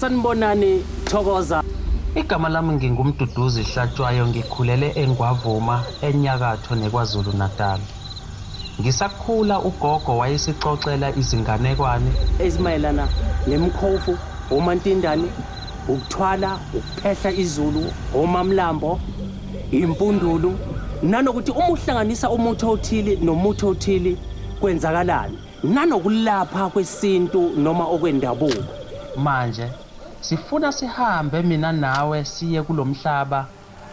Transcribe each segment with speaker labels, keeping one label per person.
Speaker 1: Sanibonani Thokoza.
Speaker 2: Igama lami nginguMduduzi Hlatshwayo ngikhulele eNgwavuma enyakatho neKwaZulu Natal. Ngisakhula ugogo wayesixoxela izinganekwane
Speaker 1: ezimayelana nemikhovu, omantindane, ukuthwala, ukuphehla izulu, omamlambo, impundulu, nanokuthi uma uhlanganisa umuthi othile nomuthi othile kwenzakalani, nanokulapha kwesintu noma okwendabuko.
Speaker 2: Manje sifuna sihambe mina nawe siye kulomhlaba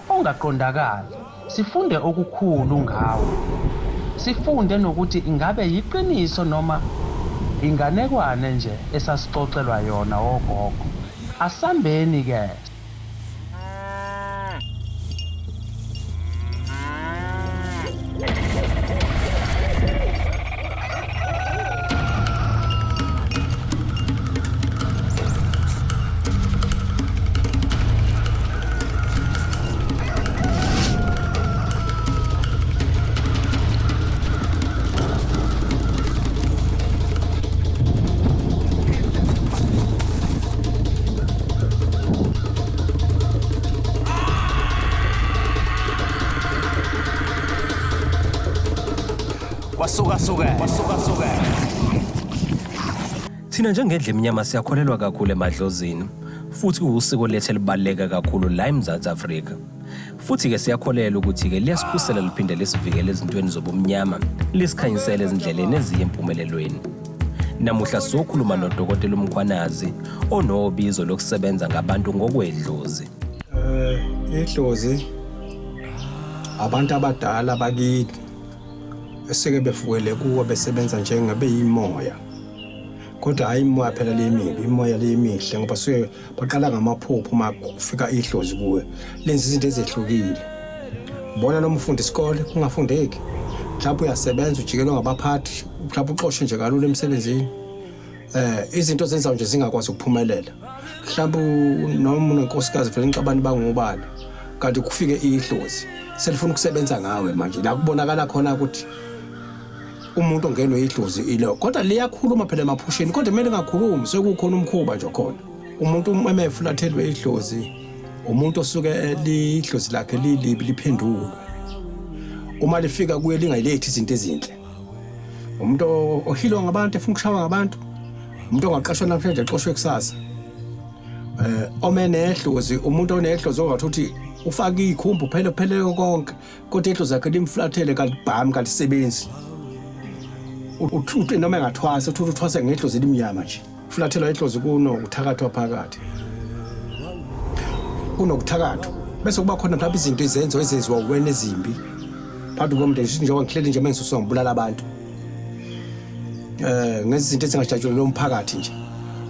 Speaker 2: ongaqondakali, sifunde okukhulu ngawo. Sifunde nokuthi ingabe yiqiniso noma inganekwane nje esasixoxelwa yona ogogo. Asambeni ke.
Speaker 1: Kwasuka suka, kwasuka suka.
Speaker 3: Thina njengendlu emnyama siyakholelwa kakhulu emadlozini futhi kuwusiko lethu elibaluleke kakhulu la eMzansi Afrika. Futhi-ke siyakholelwa ukuthi-ke liyasikhusela liphinde lisivikele ezintweni zobumnyama, lisikhanyisele ezindleleni eziya empumelelweni. Namuhla sizokhuluma noDokotela uMkhwanazi onobizo lokusebenza ngabantu ngokwedlozi.
Speaker 4: Idlozi abantu abadala bakithi eseke befukele kuwo besebenza njengabeyimoya, kodwa hhayi imoya phela lemibi, imoya lemihle, ngoba suke baqala ngamaphupho. Uma kufika idlozi kuwe lenza izinto ezehlukile, bona noma ufunda isikole kungafundeki, mhlawumbe uyasebenza ujikelwe ngabaphathi, mhlawumbe uxoshwe nje kalula emsebenzini, izinto ozenzayo nje zingakwazi ukuphumelela, mhlawumbe noma unenkosikazi vele nixabane bangubani, kanti kufike idlozi selifuna ukusebenza ngawe. Manje la kubonakala khona ukuthi umuntu ongenwe idlozi ilo, kodwa liyakhuluma phela emaphusheni, kodwa kumele ngakhulumi, sekukhona umkhuba nje khona. Umuntu uma efulathelwe idlozi, umuntu osuke lidlozi lakhe lilibi, liphendulwe, uma lifika kuye lingayilethi izinto ezinhle, umuntu ohilwa ngabantu, efuna ukushawa ngabantu, umuntu ongaqashwa namhlanje exoshwe kusasa, omenedlozi, umuntu onedlozi ongathi uthi ufake ikhumbu phela phele konke, kodwa idlozi lakhe limflathele, kalibhami, kalisebenzi. Uthi noma engathwasa, uthi uthwase ngedlozi elimnyama nje. Fulathelwa idlozi kunokuthakathwa phakathi, kunokuthakathwa, bese kuba khona mhlawumbe izinto, izenzo ezenziwa wena ezimbi phakathi komndeni. Njengoba ngihleli nje mengisuswa ngibulala abantu ngezinto ezingajatshulelwa umphakathi nje,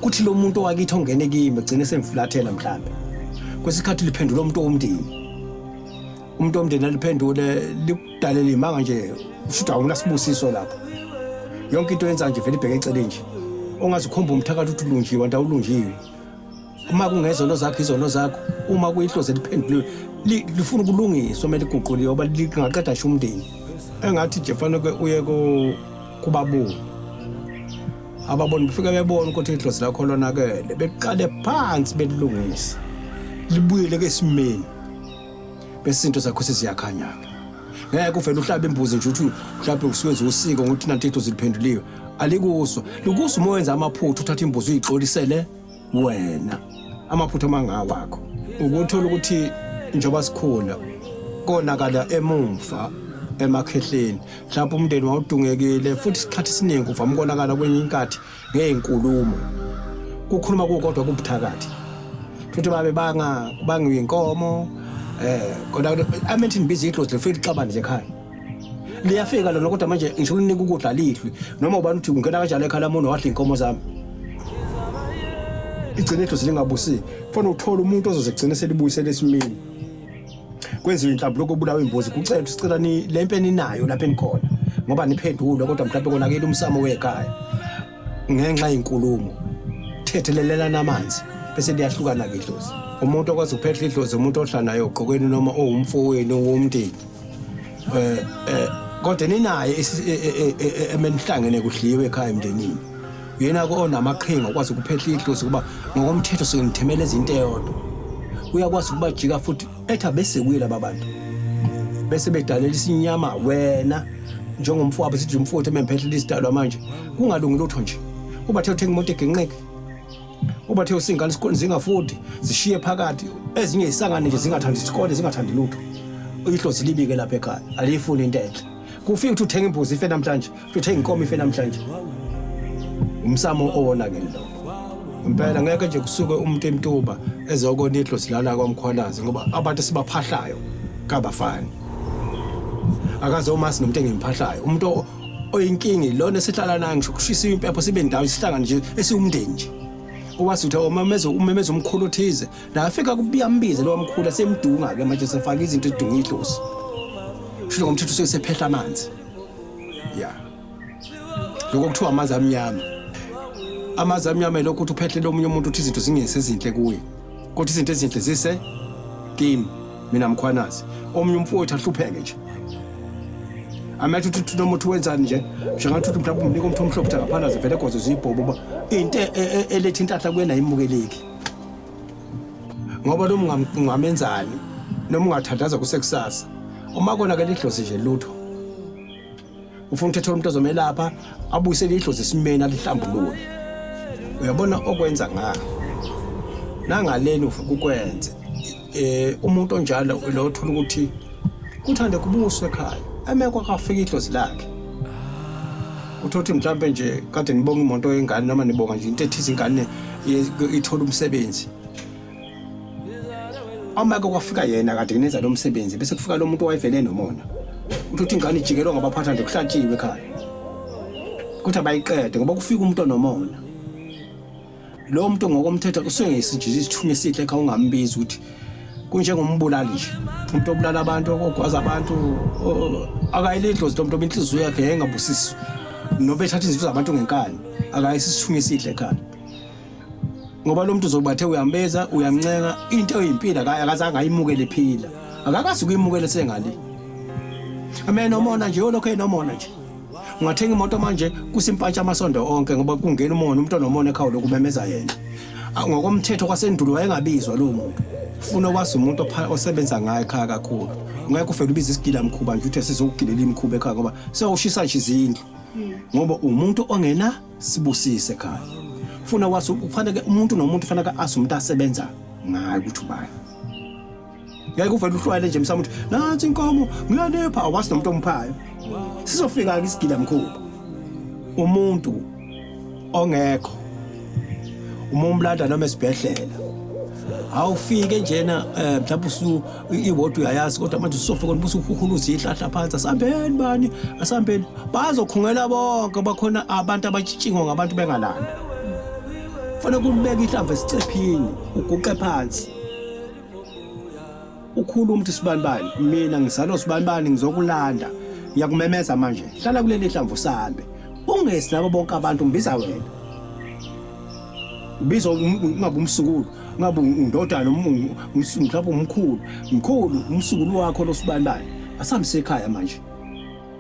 Speaker 4: kuthi lo muntu owakithi ongene kimi egcine semfulathela. Mhlambe kwesikhathi liphendula umuntu womndeni, umuntu womndeni aliphendule, likudalela imanga nje, ushuthi awunasibusiso lapho. Yonke into yenza nje vele ibheke eceleni nje, ongaze ukhomba umthakathi uthi ulunjiwe, anti awulunjiwe. Uma kungezono zakho, izono zakho. Uma kuyihlozi eliphenduliwe, lifuna ukulungiswa, kumele liguquliwe, ngoba lingaqeda nje umndeni. Engathi nje fanele uye kubaboni, ababoni befike bebone ukuthi idlozi lakho lonakele, beqale phansi belilungise, libuyele kesimeni, bese izinto zakho seziyakhanya-ke. Ngeke uvele uhlabe imbuzi nje uthi mhlawumbe usuwenza usiko ngokuthi nanti idlozi liphenduliwe. Alikuswa, likuswa uma wenza amaphutha, uthatha imbuzi uyixolisele wena amaphutha amangawakho. Ukuthola ukuthi njengoba sikhula konakala emumva emakhehleni, mhlawumbe umndeni wawudungekile, futhi isikhathi esiningi uvama ukonakala kwenye inkathi ngey'nkulumo, kukhuluma kukodwa kubuthakathi, futhi babe banga bangiwe inkomo, kodwa amethi nibiza idlozi lifike lixabane nje ekhaya. Liyafika lona, kodwa manje ngisho ulinika ukudla lidli, noma ubani uthi ungena kanjalo ekhaya lami wadla iy'nkomo zami, igcine idlozi lingabusiki. Kufanele uthole umuntu ozoze gcine selibuyisele esimeni, kwenziwe inhlambuluko, kubulawa imbuzi, kucelwa, sicela ni le mpe ninayo lapha enikhona, ngoba niphendulwe, kodwa mhlawumbe konakele umsamo wekhaya ngenxa yenkulumo, thethelelelana amanzi, bese liyahlukana-ke idlozi. Umuntu okwazi ukuphehla idlozi umuntu ohlala naye ogqokweni, noma owumfowenu womndeni, kodwa ninaye emenihlangene kudliwe ekhaya emndenini. Uyena-ke onamaqhinga okwazi ukuphehla idlozi kuba ngokomthetho suke ngithemela izinto eyodwa. Uyakwazi ukubajika futhi ethi abese kuye laba bantu. Bese bedalela isinyama wena njengomfowabo sithi umfowethu ememphehlela isidalwa manje kungalungi lutho nje. Ubathe uthenga imoto egenqeke. Ubathe usingane isikole zingafundi zishiye phakathi ezinye isangane nje zingathandi isikole zingathandi lutho. Idlozi libike lapha ekhaya aliyifuni into enhle. Kufike ukuthi uthenga imbuzi ife namhlanje, uthenga inkomo ife namhlanje. Umsamo owonakele lo. Impela ngeke nje kusuke umuntu emtuba ezokona idlozi lala kwaMkhwanazi ngoba abantu esibaphahlayo kabafani. Akaze umasi nomuntu engimphahlayo. Umuntu oyinkingi lona esihlala naye ngisho kushisa impepho sibe ndawo isihlangane nje esiwumndeni nje. Owazi ukuthi umemeza umemeza umkhulu othize nafika kubiyambize lo mkhulu asemdunga ke manje sefaka izinto edunga idlozi. Shuthi ngomthetho usephehla amanzi. Yeah. Lokho kuthiwa amanzi amnyama. Amanzi amnyama yilokho ukuthi uphehlele omunye umuntu uthi izinto zingesezinhle kuye. Kodwa izinto ezinhle zise kimi mina Mkhwanazi. Omunye umfowethu ahlupheke nje. Amethu uthi noma uthi wenzani nje njengathi uthi mhlawumbe umnika umuntu omhlophe uthi akaphalaze vele goze ziyibhobo uba into eletha inhlahla kuyena ayimukeleki. Ngoba noma ungamenzani noma ungathandaza kusekusasa uma konakele idlozi nje lutho. Ufuna ukuthetha umuntu ozomelapha abuyisele idlozi esimeni alihlambulule. Uyabona okwenza nga nangaleni ufuna ukwenze umuntu onjalo lo othola ukuthi kuthande kubuswe ekhaya emekwa akafika idlozi lakhe. Uthothi mhlambe nje kade nibonga imoto yengane noma nibonga nje into ethize ingane ithola umsebenzi. Amake kwafika yena kade kunenza lo msebenzi bese kufika lo muntu owayevele nomona. Uthi ingane ijikelwa ngabaphatha nje kuhlatshiwe ekhaya. Kuthi abayiqede ngoba kufika umuntu onomona. Lo muntu ngokomthetho usuke nje isithunywa esihle ekhaya ungambizi ukuthi kunjengombulali nje. Umuntu obulala abantu ogwaza abantu akayilidlozi lo muntu inhliziyo yakhe yayingabusiswa. Noba ethatha izinto zabantu ngenkani akayisi isithunywa esihle ekhaya. Ngoba lo muntu uzobathe uyambeza uyamncenga into eyimpilo akazange ayimukele ephila. Akakazi ukuyimukela sengale. Amene nomona nje yolokho enomona nje. Ungathenga imoto manje kusimpantsha amasondo onke ngoba kungena umona umuntu onomona ekhaya lokumemeza yena. Ngokomthetho kwasendulo wayengabizwa lo muntu. Ufuna kwazi umuntu osebenza ngaye ekhaya kakhulu. Ungeke ufele ubize isigila mkhuba nje uthi sizokugilela imkhuba ekhaya ngoba sewushisa nje izindlu. Ngoba umuntu ongena sibusise ekhaya. Ufuna wazi kufanele umuntu nomuntu kufanele azi umuntu asebenza ngaye ukuthi ubani. Ngeke uvele uhlwayele nje msamo ukuthi nansi inkomo ngiyanipha awazi nomuntu omphayo. Sizofika ke isigila mkhuba. Umuntu ongekho uma umlanda noma esibhedlela awufike njena mhlawumbe usu iwodi uyayazi kodwa manje usofika ubusu uhuhuluza ihlahla phansi asambeni bani asambeni bazokhungela bonke bakhona abantu abatshingwa ngabantu bengalanda. Kufanele kubeka ihlamvu esicephini uguqe phansi ukhuluma ukuthi sibanibani mina ngizalwa sibanibani ngizokulanda ngiyakumemeza manje hlala kuleli hlamvu sambe ungesi labo bonke abantu ngibiza wena. Ubiza ungabe umsukulu ungabe undodana mhlawumbe umkhulu mkhulu umsukulu wakho lo sibanibani asihambise ekhaya manje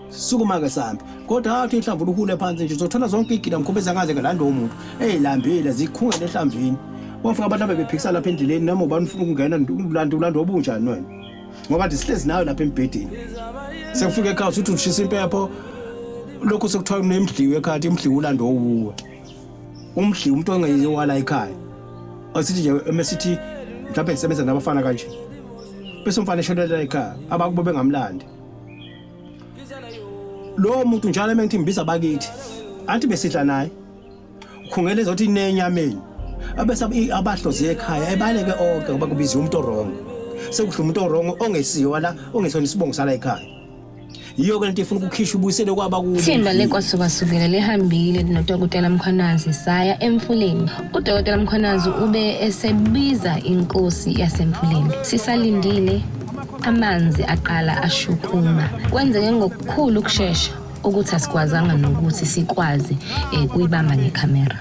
Speaker 4: sukuma ke sambe kodwa athi ihlamvu luhule phansi nje uzothola zonke igila mkhuba ezangaze ngalanda umuntu eyilambile zikhungele ehlamvini. Wafika abantu abebephikisa lapha endleleni noma ubani ufuna ukungena ulanda ulanda obunjani wena ngoba nje sihlezi nawe lapha embhedeni. Sekufika ekhaya uthi ushisa impepho lokhu sekuthiwa kunemdliwe ekhaya imdliwe ulanda owuwe. Umdliwe umuntu ongeyewala ekhaya. Asithi nje emesithi mhlawumbe ngisebenza nabafana kanje. Bese umfana eshonelela ekhaya abakubo bengamlandi. Lo muntu njalo emengithi ngibiza bakithi anti besidla naye. Ukhungele ezothi inenyameni. Abese abahlozi ekhaya ebaleke onke ngoba kubiza umuntu wrong. Sekudla umuntu wrong ongesiwa la ongesona isibongo sala ekhaya. Yiyo ke lento ifuna ukukhishwa ubuyisele kwaba kubo.
Speaker 5: Thimba lekwasukasukela lihambile noDokotela Mkhwanazi saya emfuleni. UDokotela Mkhwanazi ube esebiza inkosi yasemfuleni. Sisalindile amanzi aqala ashukuma. Kwenzeke ngokukhulu ukushesha ukuthi asikwazanga nokuthi sikwazi kuyibamba ngekhamera.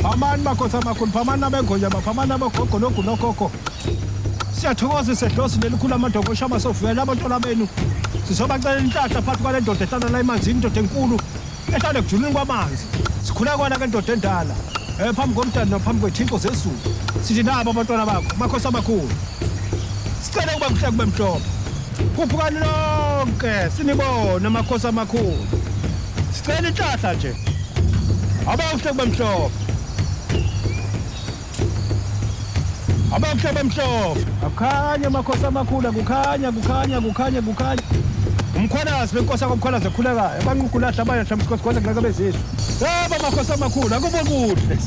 Speaker 4: Phamani makhosi amakhulu, phamani abengonya, phamani abogogo nogu nogogo. Siyathokoza isedlozi lelikhulu amadokosha amasovuyela abantwana benu. Sizobacela inhlahla phakathi kwale ndoda ehlala la emanzini, indoda enkulu ehlala ekujuleni kwamanzi. Sikhula kwana ke ndoda endala. Eh phambi komntana nophambi kwethixo zezulu. Sithi nabo abantwana bakho, makhosi amakhulu. Sicela ukuba kuhle kube mhlophe. Khuphukani lonke sinibone amakhosi amakhulu. Sicela inhlahla nje. Abakuhle kube mhlophe. Abakuhle bemhlophe. Akukhanya amakhosi amakhulu kukhanya kukhanya kukhanya kukhanya. Umkhwanazi benkosi akomkhwanazi ekhulekayo abanqugulahla abayahla msikhosi khona kulaka bezizwe. Yebo amakhosi amakhulu akube kuhle.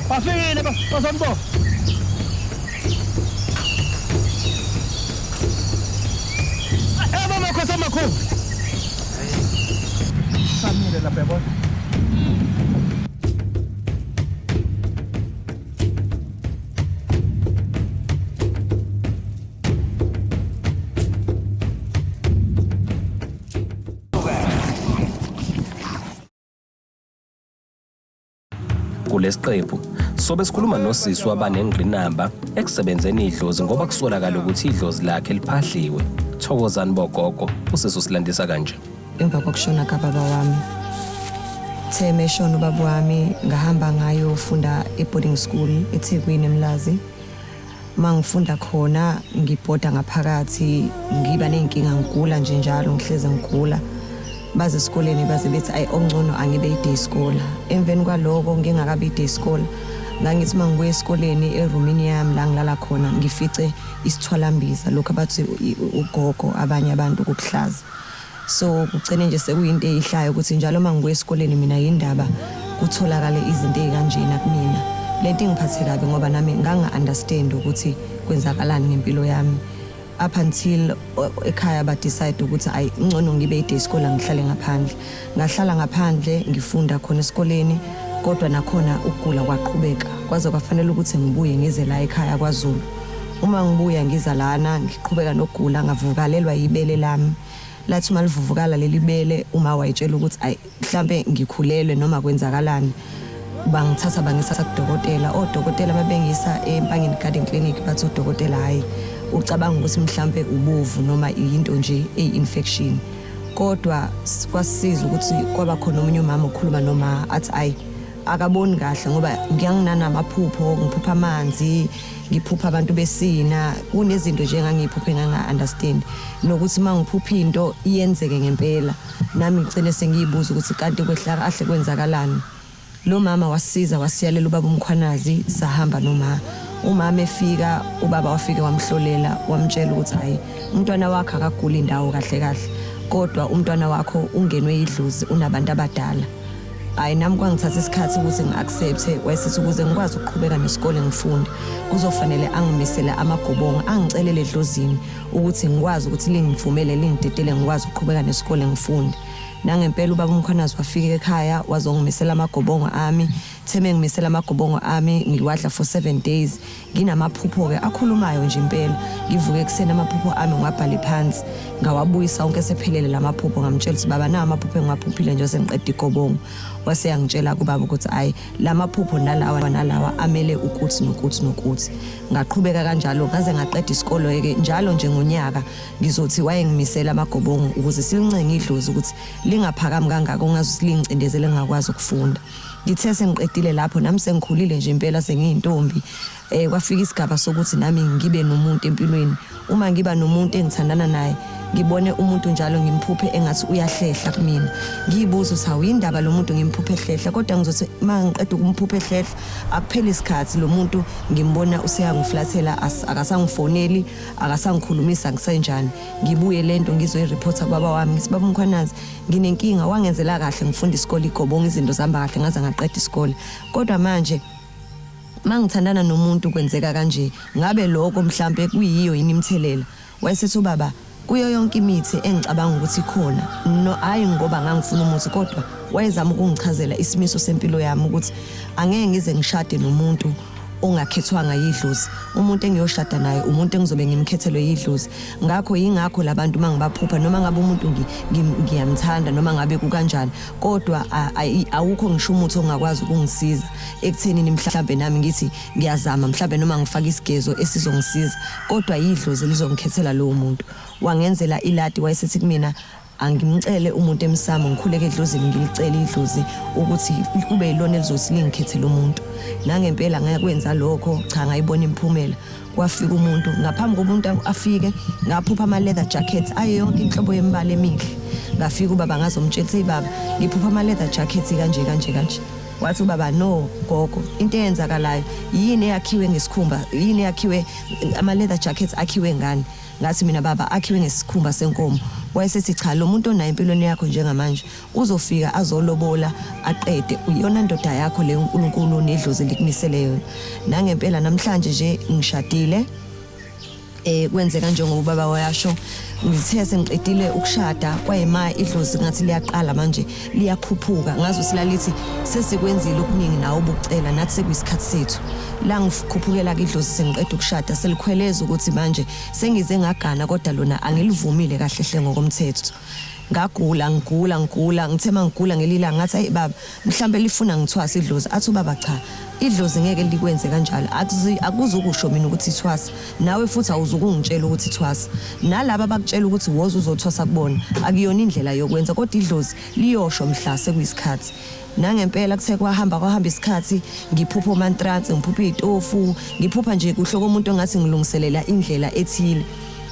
Speaker 4: Bafikile bazonibona. Yebo amakhosi amakhulu. Samile lapha yabona.
Speaker 3: Kulesiqephu sobe sikhuluma nosisi wabanengqinamba ekusebenzeni idlozi ngoba kusolakala ukuthi idlozi lakhe liphahliwe. Thokozani bogogo, usisi usilandisa kanje.
Speaker 6: Emva kokushona kababa wami, the meshona ubaba wami ngahamba ngayofunda e-boarding school eThekwini eMlazi. Uma ngifunda khona ngibhoda ngaphakathi, ngiba ney'nkinga, ngigula nje njalo, ngihleze ngigula. Baze esikoleni baze bethi ayi okungcono angibe i-day scholar. Emveni kwaloko ngingakabi i-day scholar, ngangithi uma ngibuya esikoleni erumini yami la ngilala khona ngifice isithwalambiza, lokhu abathi ugogo abanye abantu kukuhlaza. So kugcine nje sekuyinto eyihlayo ukuthi njalo uma ngibuya esikoleni mina yindaba kutholakale izinto ey'kanjena kumina. Lento ingiphathe kabi ngoba nami nganga-understand ukuthi kwenzakalani ngempilo yami. Up until ekhaya ba-decide ukuthi ayi ngcono ngibe i-day scholar ngihlale ngaphandle. Ngahlala ngaphandle ngifunda khona esikoleni, kodwa nakhona ukugula kwaqhubeka. Kwaze kwafanele ukuthi ngibuye ngize la ekhaya kwaZulu. Uma ngibuya ngiza lana ngiqhubeka nokugula, ngavukalelwa ibele lami. Lathi uma livuvukala leli bele, uma wayitshela ukuthi ayi mhlambe ngikhulelwe noma kwenzakalani. Bangithatha bangisa kudokotela. Odokotela babengisa eMpangeni Garden Clinic, bathi udokotela hayi ucabanga ukuthi mhlambe ubovu noma yinto nje eyi-infection. Kodwa kwasisiza ukuthi kwaba khona omunye umama okhuluma noma athi ayi akaboni kahle ngoba ngiyanginanamaphupho, ngiphupha amanzi, ngiphupha abantu besina, kunezinto nje engangiyiphuphe nganga-understand. Nokuthi uma ngiphupha into iyenzeke ngempela, nami ngigcine sengiyibuza ukuthi kanti kwehla kahle kwenzakalani. Lo mama wasisiza wasiyalela ubaba uMkhwanazi, sahamba noma. Umama efika ubaba wafike wamhlolela, wamtshela ukuthi hayi umntwana wakhe akaguli indawo kahle kahle, kodwa umntwana wakho ungenwe idlozi, unabantu abadala. Hayi nami kwangithatha isikhathi ukuthi ngi-accepte. Wayesithi ukuze ngikwazi ukuqhubeka nesikole ngifunde kuzofanele angimisele amagobongo, angicelele edlozini ukuthi ngikwazi ukuthi lingivumele lingidedele ngikwazi ukuqhubeka nesikole ngifunde. Nangempela ubaba uMkhwanazi wafika ekhaya wazongimisela amagobongo ami. Theme ngimisela amagobongo ami ngiwadla for 7 days. Nginamaphupho-ke akhulumayo nje impela. Ngivuke ekuseni amaphupho ami ngiwabhale phansi, ngawabuyisa onke esephelele la maphupho. Ngamtshela ukuthi baba nawa amaphupho engiwaphuphile nje sengiqeda igobongo. Wase yangitshela kubaba ukuthi ayi la maphupho nalawa nalawa amele ukuthi nokuthi nokuthi. Ngaqhubeka kanjalo ngaze ngaqeda isikolo-ke. Njalo nje ngonyaka ngizothi wayengimisela amagobongo ukuze silincenge idlozi ukuthi lingaphakami kangaka ungaze lingicindezele ngingakwazi ukufunda. Ngithe sengiqedile lapho nami sengikhulile nje impela sengiyintombi, kwafika isigaba sokuthi nami ngibe nomuntu empilweni. Uma ngiba nomuntu engithandana naye, ngibone umuntu njalo ngimphuphe engathi uyahlehla kumina. Ngiyibuza ukuthi hawu yindaba lo muntu ngimphuphe ehlehla, kodwa ngizothi uma ngiqeda ukumphupha ehlehla akupheli isikhathi lo muntu ngimbona useyangiflathela, akasangifoneli, akasangikhulumisa, ngisenjani. Ngibuye lento ngizoyireporta kubaba wami, ngithi baba uMkhwanazi nginenkinga, wangenzela kahle ngifunda isikole igobongo, izinto zihamba kahle ngaze ngaqeda isikole, kodwa manje mangithandana nomuntu kwenzeka kanje, ngabe lokho mhlambe kuyiyo yini imithelela? Wayesethi ubaba kuyo yonke imithi engicabanga ukuthi ikhona, no hayi ngoba ngangifuna umuthi, kodwa wayezama ukungichazela isimiso sempilo yami ukuthi angeke ngize ngishade nomuntu ongakhethwanga yidlozi. Umuntu engiyoshada naye umuntu engizobe ngimkhethelwe yidlozi. Ngakho yingakho labantu mangibaphupha, noma ngabe umuntu ngiyamthanda noma ngabe kukanjani, kodwa awukho ngisho umuthi ongakwazi ukungisiza ekuthenini mhlambe nami ngithi ngiyazama mhlambe noma ngifake isigezo esizongisiza, kodwa yidlozi lizongikhethela lowo muntu. Wangenzela iladi, wayesethi kumina Angimcele umuntu emsamo, ngikhuleke edlozini, ngilicele idlozi ukuthi kube yilona elizothi lingikhethele umuntu. Nangempela ngakwenza lokho, cha, ngayibona imiphumela. Kwafika umuntu. Ngaphambi komuntu afike, ngaphupha ama-leather jackets ayo yonke inhlobo yemibala emihle. Ngafika ubaba, ngazomtshela ukuthi, "Baba, ngiphupha ama-leather jackets kanje kanje kanje." Wathi ubaba, "No gogo, into eyenzakalayo yini eyakhiwe ngesikhumba, yini eyakhiwe ama-leather jackets, akhiwe ngani?" Ngathi mina, "Baba, akhiwe ngesikhumba senkomo." Wayesethi, "Cha, lo muntu onayo empilweni yakho njengamanje uzofika azolobola, aqede, uyona ndoda yakho leyo uNkulunkulu nedlozi likumisele yona." Nangempela namhlanje nje ngishadile. Kwenzeka njengoba ubaba wayasho. Ngithe sengiqedile ukushada, kwayima idlozi ngathi liyaqala manje liyakhuphuka, ngazi ukuthi lalithi sesikwenzile okuningi nawe ubucela, nathi sekuyisikhathi sethu. La ngikhuphukela ke idlozi sengiqeda ukushada, selikhweleza ukuthi manje sengize ngagana, kodwa lona angilivumile kahle hle ngokomthetho. Ngagula, ngigula, ngigula. Ngithe mangigula ngelila, ngathi, "Ayi baba, mhlambe lifuna ngithwasa idlozi." Athi ubaba, "Cha, idlozi ngeke likwenze kanjalo. Akuzukusho mina ukuthi thwasa, nawe futhi awuzukungitshela ukuthi thwasa. Nalaba abakutshela ukuthi woza uzothwasa kubona, akuyona indlela yokwenza, kodwa idlozi liyosho mhla sekuyisikhathi." Nangempela kuthe kwahamba kwahamba isikhathi, ngiphupha omantransi, ngiphupha iy'tofu, ngiphupha nje kuhle komuntu ongathi ngilungiselela indlela ethile.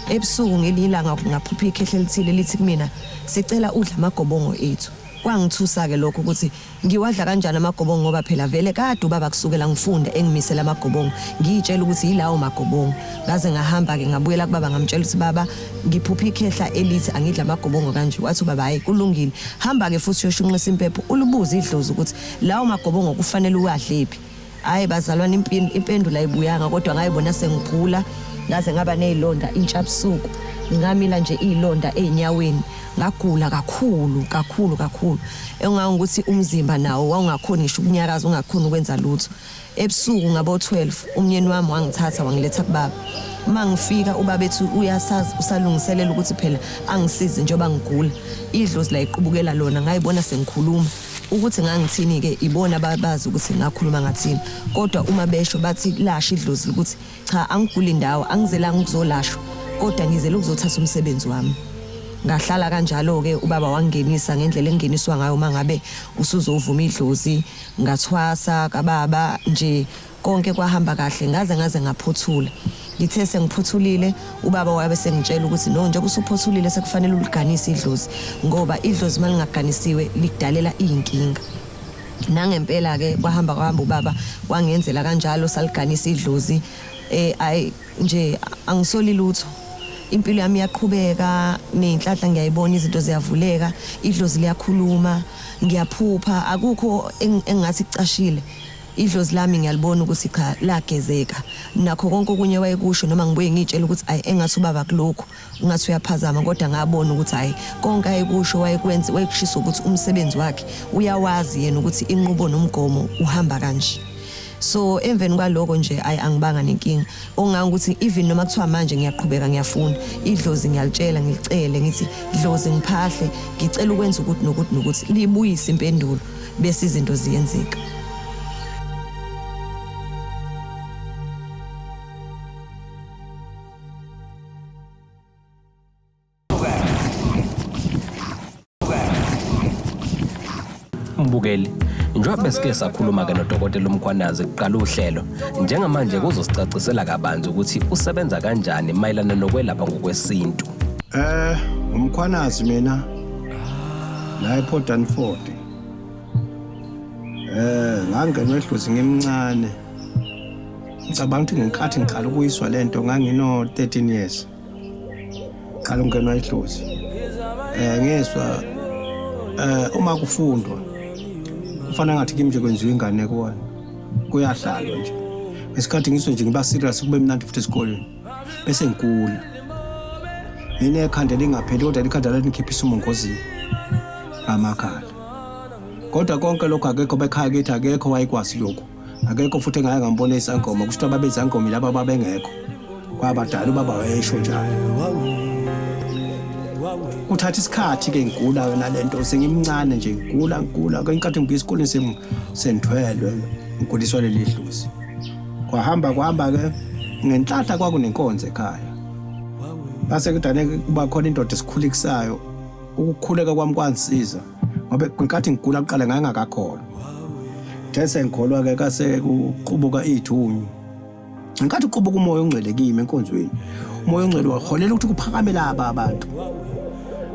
Speaker 6: Ebusuku ngelinye ilanga ngaphupha ikhehle elithile lithi kumina, "Sicela udle amagobongo ethu." Kwangithusa-ke lokho ukuthi ngiwadla kanjani amagobongo, ngoba phela vele kade ubaba kusukela ngifunda engimisela amagobongo, ngiyitshela ukuthi yilawo magobongo. Ngaze ngahamba-ke ngabuyela kubaba, ngamtshela ukuthi, "Baba, ngiphupha ikhehla elithi angidle amagobongo kanje." Wathi ubaba, "Hhayi, kulungile, hamba-ke futhi uyoshunqisa impepho, ulubuze idlozi ukuthi lawo magobongo kufanele uwadlephi." Hhayi bazalwane, impendulo ayibuyanga, kodwa ngayibona sengigula, ngaze ngaba ney'londa intshabusuku, ngamila nje iy'londa ey'nyaweni. Ngagula kakhulu kakhulu kakhulu, engangokuthi umzimba nawo wawungakhoni ngisho ukunyakaza, ungakhoni ukwenza lutho. Ebusuku ngabo-12 umnyeni wami wangithatha wangiletha kubaba. Uma ngifika, ubaba ethi uyasazi, usalungiselela ukuthi phela angisize njengoba ngigula. Idlozi layiqubukela lona, ngayibona sengikhuluma. Ukuthi ngangithini-ke ibona bazi ukuthi ngakhuluma ngathini, kodwa uma besho bathi lasho idlozi ukuthi cha, angiguli indawo, angizelanga ukuzolashwa, kodwa ngizele ukuzothatha umsebenzi wami. Ngahlala kanjalo-ke, ubaba wangingenisa ngendlela engingeniswa ngayo uma ngabe usuzovuma idlozi. Ngathwasa kababa nje, konke kwahamba kahle ngaze ngaphothula. Ngithe sengiphothulile, ubaba wabe sengitshela ukuthi no, njengoba usuphothulile sekufanele uliganise idlozi, ngoba idlozi uma lingaganisiwe likudalela iy'nkinga. Nangempela-ke kwahamba kwahamba, ubaba wangenzela kanjalo, saliganisa idlozi. Ayi nje, angisoli lutho, impilo yami iyaqhubeka ney'nhlanhla ngiyayibona, izinto ziyavuleka, idlozi liyakhuluma, ngiyaphupha, akukho engingathi kucashile. Idlozi lami ngiyalibona ukuthi cha, lagezeka. Nakho konke okunye wayekusho, noma ngibuye ngiy'tshela ukuthi ayi, engathi ubaba kulokhu ungathi uyaphazama, kodwa ngabona ukuthi hhayi, konke ayekusho wayekwenza, wayekushisa ukuthi umsebenzi wakhe uyawazi yena, ukuthi inqubo nomgomo uhamba kanje. So emveni kwaloko nje, ayi, angibanga nenkinga ongangokuthi even noma kuthiwa manje ngiyaqhubeka ngiyafunda, idlozi ngiyalitshela, ngilicele, ngithi, "Dlozi, ngiphahle, ngicela ukwenza ukuthi nokuthi nokuthi." Libuyise impendulo, bese izinto ziyenzeka.
Speaker 3: Mbukeli, njengoba besike sakhuluma-ke nodokotela uMkhwanazi kuqala uhlelo, njengamanje kuzosicacisela kabanzi ukuthi usebenza kanjani mayelana nokwelapha ngokwesintu.
Speaker 4: UMkhwanazi mina la ePort Danford. Ngangenwa edlozi ngimncane. Ngicabanga ukuthi ngenkathi ngiqala ukuyiswa lento ngangino 13 years. Qala ungenwa idlozi. Ngezwa uma kufundwa kufana ngathi kimi nje kwenziwa ingane kuwona. Kuyadlalwa nje. Ngesikhathi ngizwe nje ngiba serious, kube mnandi futhi esikoleni. Bese ngigula. Nginekhanda lingapheli, kodwa ikhanda lalikhiphisa umongozini amakhala. Kodwa konke lokho, akekho bekhaya kithi, akekho wayekwazi lokhu. Akekho futhi engake ngambona isangoma, kusho ukuthi ababezangoma laba babengekho. Kwabadala ubaba wayesho njalo. Kuthatha isikhathi ke ngigula nalento sengimncane nje, ngigula ngigula ngenkathi ngibuya esikoleni sengithwelwe, ngiguliswa leli dlozi. Kwahamba kwahamba ke, ngenhlanhla kwakunenkonzo ekhaya. Base kudane kuba khona indoda esikhulikisayo. Ukukhuleka kwami kwangisiza ngoba ngenkathi ngigula kuqala ngangingakakholwa. Ngithe sengikholwa-ke kase kuqubuka iy'thunywa. Ngenkathi kuqubuka umoya ongcwele kimi enkonzweni, umoya ongcwele waholela ukuthi kuphakame laba abantu.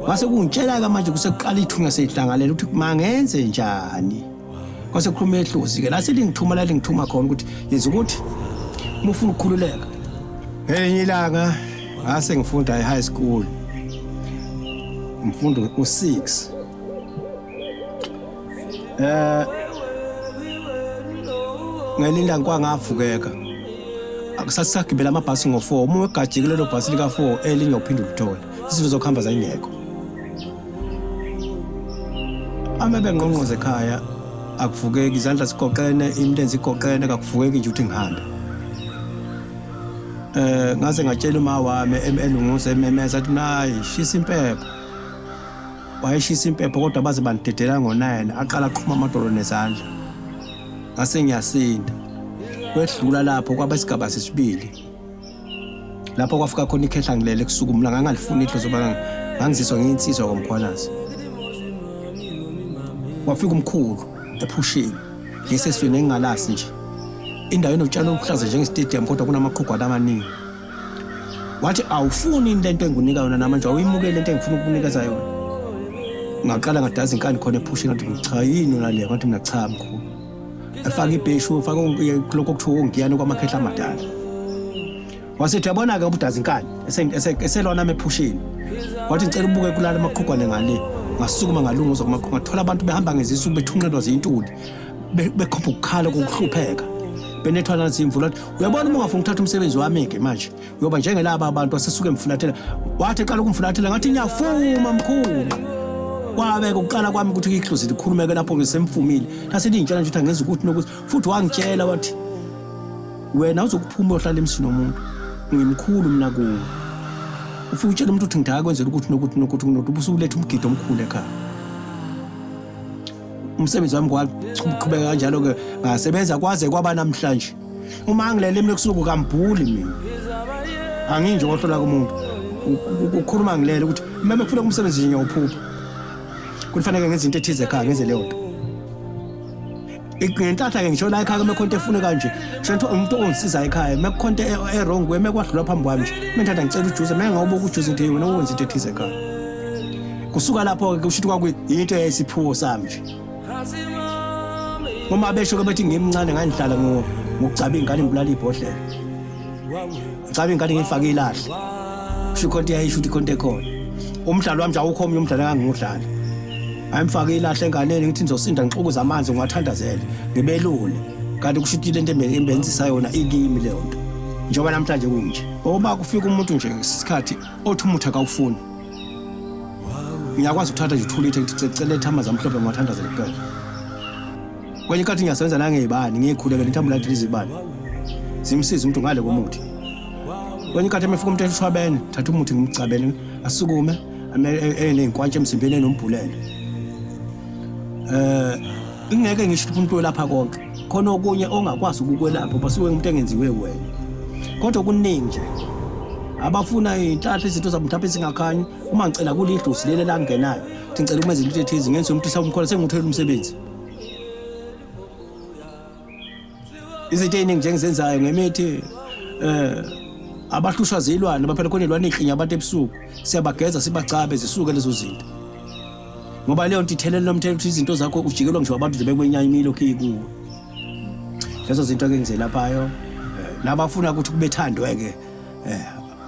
Speaker 4: Kwase kungitshela-ke manje kusekuqala ithunywa seyihlangalela ukuthi mangenze njani. Kwase kukhuluma ehlozi-ke lase lingithuma la lingithuma khona ukuthi yenza ukuthi uma ufuna ukukhululeka. Ngelinye ilanga ngase ngifunda e-high school. Ngifunda u-6. Eh ngelinye ilanga kwangavukeka. Akusasagibela amabhasi ngo-4. Uma wegajike lelo bhasi lika-4 elinye uphinde ulithole. Izinto zokuhamba zayingekho. Uma bengqongqoza ekhaya akuvukeki izandla zigoqene imilenze igoqene kakuvukeki nje ukuthi ngihambe. Eh ngaze ngatshela uma wami elunguza ememeza athi nayi shisa impepho. Wayeshisa impepho kodwa baze bandidedela ngo-9 aqala aqhuma amadolo nezandla. Ngase ngiyasinda. Kwedlula lapho kwaba isigaba sesibili. Lapho kwafika khona ikhehla ngilele kusuku mina ngangalifuni idlozi ngoba ngangizizwa ngiyinsizwa komkhwanazi. Wafika umkhulu ephusheni ngisesweni engingalasi nje. Indawo enotshani obuhlaza njenge-stadium kodwa kunamaqhugwana amaningi. Wathi awufuni yini lento engikunika yona namanje awuyimukeli lento engifuna ukukunikeza yona. Ngaqala ngadaza inkani khona ephusheni ngathi cha yini yona le ngathi mina cha mkhulu. Efaka ibheshu efaka lokho okuthiwa ongiyane kwamakhehla amadala. Wasethi uyabona-ke ngoba udaza inkani eselwa nami ephusheni. Wathi ngicela ubuke kulala amaqhugwane ngale. Ngasukuma ngalunguza kumaqhugwane ngathola abantu behamba ngezisu bethunqelwa zintuli bekhomba ukukhala kokuhlupheka. Benethwa nazimvula wathi uyabona uma ungafuni ukuthatha umsebenzi wami-ke manje uyoba njengelaba abantu wasesuke emfulathela. Wathi eqala ukumfulathela ngathi ngiyafuma mkhulu. Kwabeka ukuqala kwami ukuthi ihlozi likhulumeke lapho ngisemfumile. Lase lingitshela nje ukuthi angenza ukuthi nokuthi futhi wangitshela wathi wena uzokuphuma uyohlala emsini womuntu ngimkhulu mina kuwe. Ufike utshela umuntu ukuthi ngidaka kwenzela ukuthi nokuthi nokuthi nokuthi ubusukuletha umgidi omkhulu ekhaya. Umsebenzi wami kwaqhubeka kanjalo-ke ngasebenza kwaze kwaba namhlanje. Uma ngilele mina kusuku kambhuli mina. Anginje ohlola kumuntu. Ukukhuluma ngilele ukuthi uma kufuneka umsebenzi nje ngiyawuphupha. Kufanele ngenze into ethize ekhaya ngenze leyo nto. Ngenhlanhla-ke ngisho la ekhaya uma kukhona into efune kanje. Ngisho nto umuntu ongisiza ekhaya uma kukhona into e-wrong kuye uma kwadlula phambi kwami nje. Uma ngithanda ngicela ujuice uma ngawubuka ujuice ngithi wena wenza into ethize ekhaya. Kusuka lapho-ke kusho ukuthi kwakuyinto eyayisiphiwo sami nje. Uma besho-ke bethi ngimncane ngangihlala ngokugcaba iy'ngane ngibulala ibhodlela. Ngicaba ingane ngiyifake ilahle. Kusho ikhonto iyayisho ukuthi ikhonto ekhona. Umdlalo wami nje awukho omunye umdlalo engangiwudlala. Ngayimfaka ilahle enganeni ngithi ngizosinda ngixukuze amanzi ngiwathandazele ngibelule. Kanti kusho ukuthi lento embenzisa yona ikimi leyo nto. Njengoba namhlanje kunje. Uma kufika umuntu nje ngesikhathi othi umuthi akawufuni. Ngiyakwazi ukuthatha nje uthulithe ngithi cela letha amanzi amhlophe ngiwathandazele kuphela. Kwenye inkathi ngiyasebenza nangey'bani ngiyikhulekele ngithambo landela izibani. Zimsize umuntu ngale komuthi. Kwenye inkathi uma efika umuntu eshwabene, thatha umuthi ngimgcabele asukume eney'nkwantshi emzimbeni enombhulelo. Ingeke ngisho ukuthi umuntu welapha konke. Khona okunye ongakwazi ukukwelapha ngoba suke umuntu engenziwe wena. Kodwa kuningi nje. Abafuna iy'nhlahla izinto zabo mhlawumbe zingakhanyi uma ngicela kulidlozi leli elangenayo. Thi ngicela umenze into ethize ngenze umuntu sawumkhola sengimtholela umsebenzi. Izinto ey'ningi nje engizenzayo ngemithi abahlushwa zilwane baphela khona iy'lwane ey'klinya abantu ebusuku siyabageza sibacabe zisuke lezo zinto. Ngoba leyo nto ithelela nomthetho ukuthi izinto zakho ujikelwa ngisho abantu nje bekwenyanya imilo kuwe. Lezo zinto ke ngizelaphayo nabafuna ukuthi kubethandwe-ke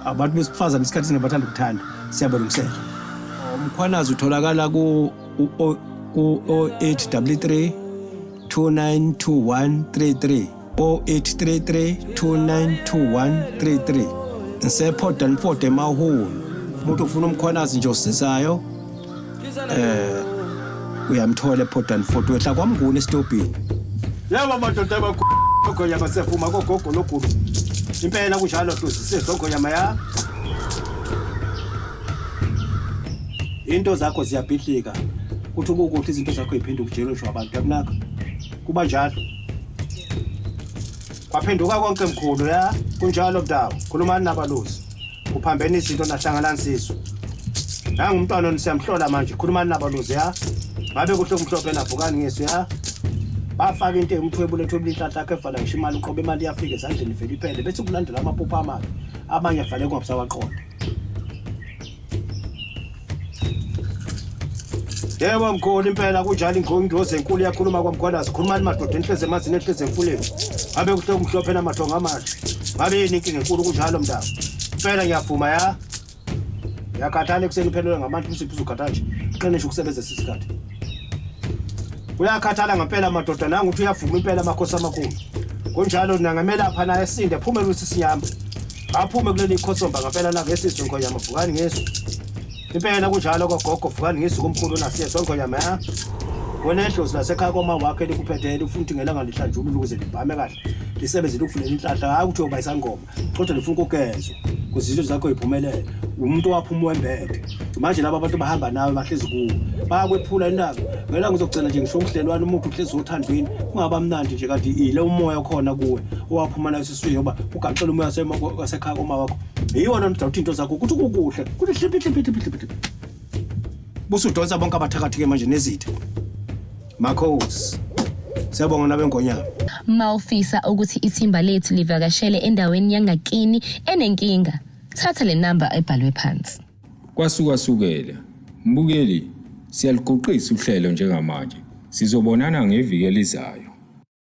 Speaker 4: abantu besifazane isikhathi esiningi bathanda ukuthanda siyabalungisela. Umkhwanazi utholakala ku 0833 292133 0833 292133 ngiseport Danford eMahulu. Umuntu ufuna umkhwanazi nje osizayo uyamthola ePort Danford wehla kwaMnguni esitobhini. Yebo madoda abakhulu siyavuma kogogo logulu. Impela kunjalo hluzi sizogonyama ya. Into zakho ziyabhidlika. Kuthi kukuhle izinto zakho ziphinde ukujelwe abantu yakunaka. Kuba njalo. Kwaphenduka konke mkhulu ya. Kunjalo mntawo. Khulumani nabalusi. Kuphambene izinto nahlangana nsizwa. Nangu umntwana siyamhlola manje, khulumani nabalozi ya. Ngabe kuhle kumhlophe navukani ngesu ya. Bafaka into emthwebule ethwebula inhlanhla yakho evala ngisho imali uqobe imali iyafika ezandleni ivele iphele bese kulandela amaphupho amabi abanye avale kungabusawaqonda. Yebo mkhulu impela kunjalo ingozi enkulu iyakhuluma kwamkhwanazi khulumani madoda enhlezi emanzini enhlezi emfuleni ngabe kuhle kumhlophe namathongo amahle ngabe yini inkinga enkulu kunjalo mntaka impela ngiyavuma ya Uyakhathala ekuseni uphelelwe ngamandla usiphi uzokhathala nje. Qiniso ukusebenzisa isikhathi. Uyakhathala ngempela madoda nangu uthi uyavuma impela amakhosi amakhulu. Kunjalo nangamelapha naye esinde phume ukuthi siyamba. Aphume kuleli khosomba ngempela la ngesizwe ngonyama vukani ngesu. Impela kunjalo kogogo vukani ngesu komkhulu nasiye sonke nyama ya. Wena edlozi lasekhaya koma wakhe likuphethe ufuna ukuthi ngelanga lihlanjulule ukuze libhame kahle. Lisebenze likufunela inhlahla hayi ukuthi uyoba isangoma. Kodwa lifuna ukugezwa ukuze izinto zakho ziphumelele. Umuntu owaphuma wembethe. Manje laba abantu bahamba nawe bahlezi kuwe. Bayakwephula indaba. Ngelanga uzogcina nje ngisho umhlelwane umuntu uhlezi othandweni kungaba mnandi nje kanti ile umoya okhona kuwe owaphuma nayo esiswini ngoba ugaxela umoya wasekhaya koma wakho. Yiwo lona udawuthi into zakho ukuthi kukuhle. Kuthi hliphi hliphi hliphi hliphi. Busudonsa bonke abathakathi ke manje nezitha. Makhosi. Siyabonga nabengonyama.
Speaker 5: Mawufisa ukuthi ithimba lethu livakashele endaweni yangakini enenkinga, thatha le namba ebhalwe phansi.
Speaker 7: Kwasukasukela. Mbukeli, siyaliguqisa uhlelo njengamanje. Sizobonana ngeviki elizayo.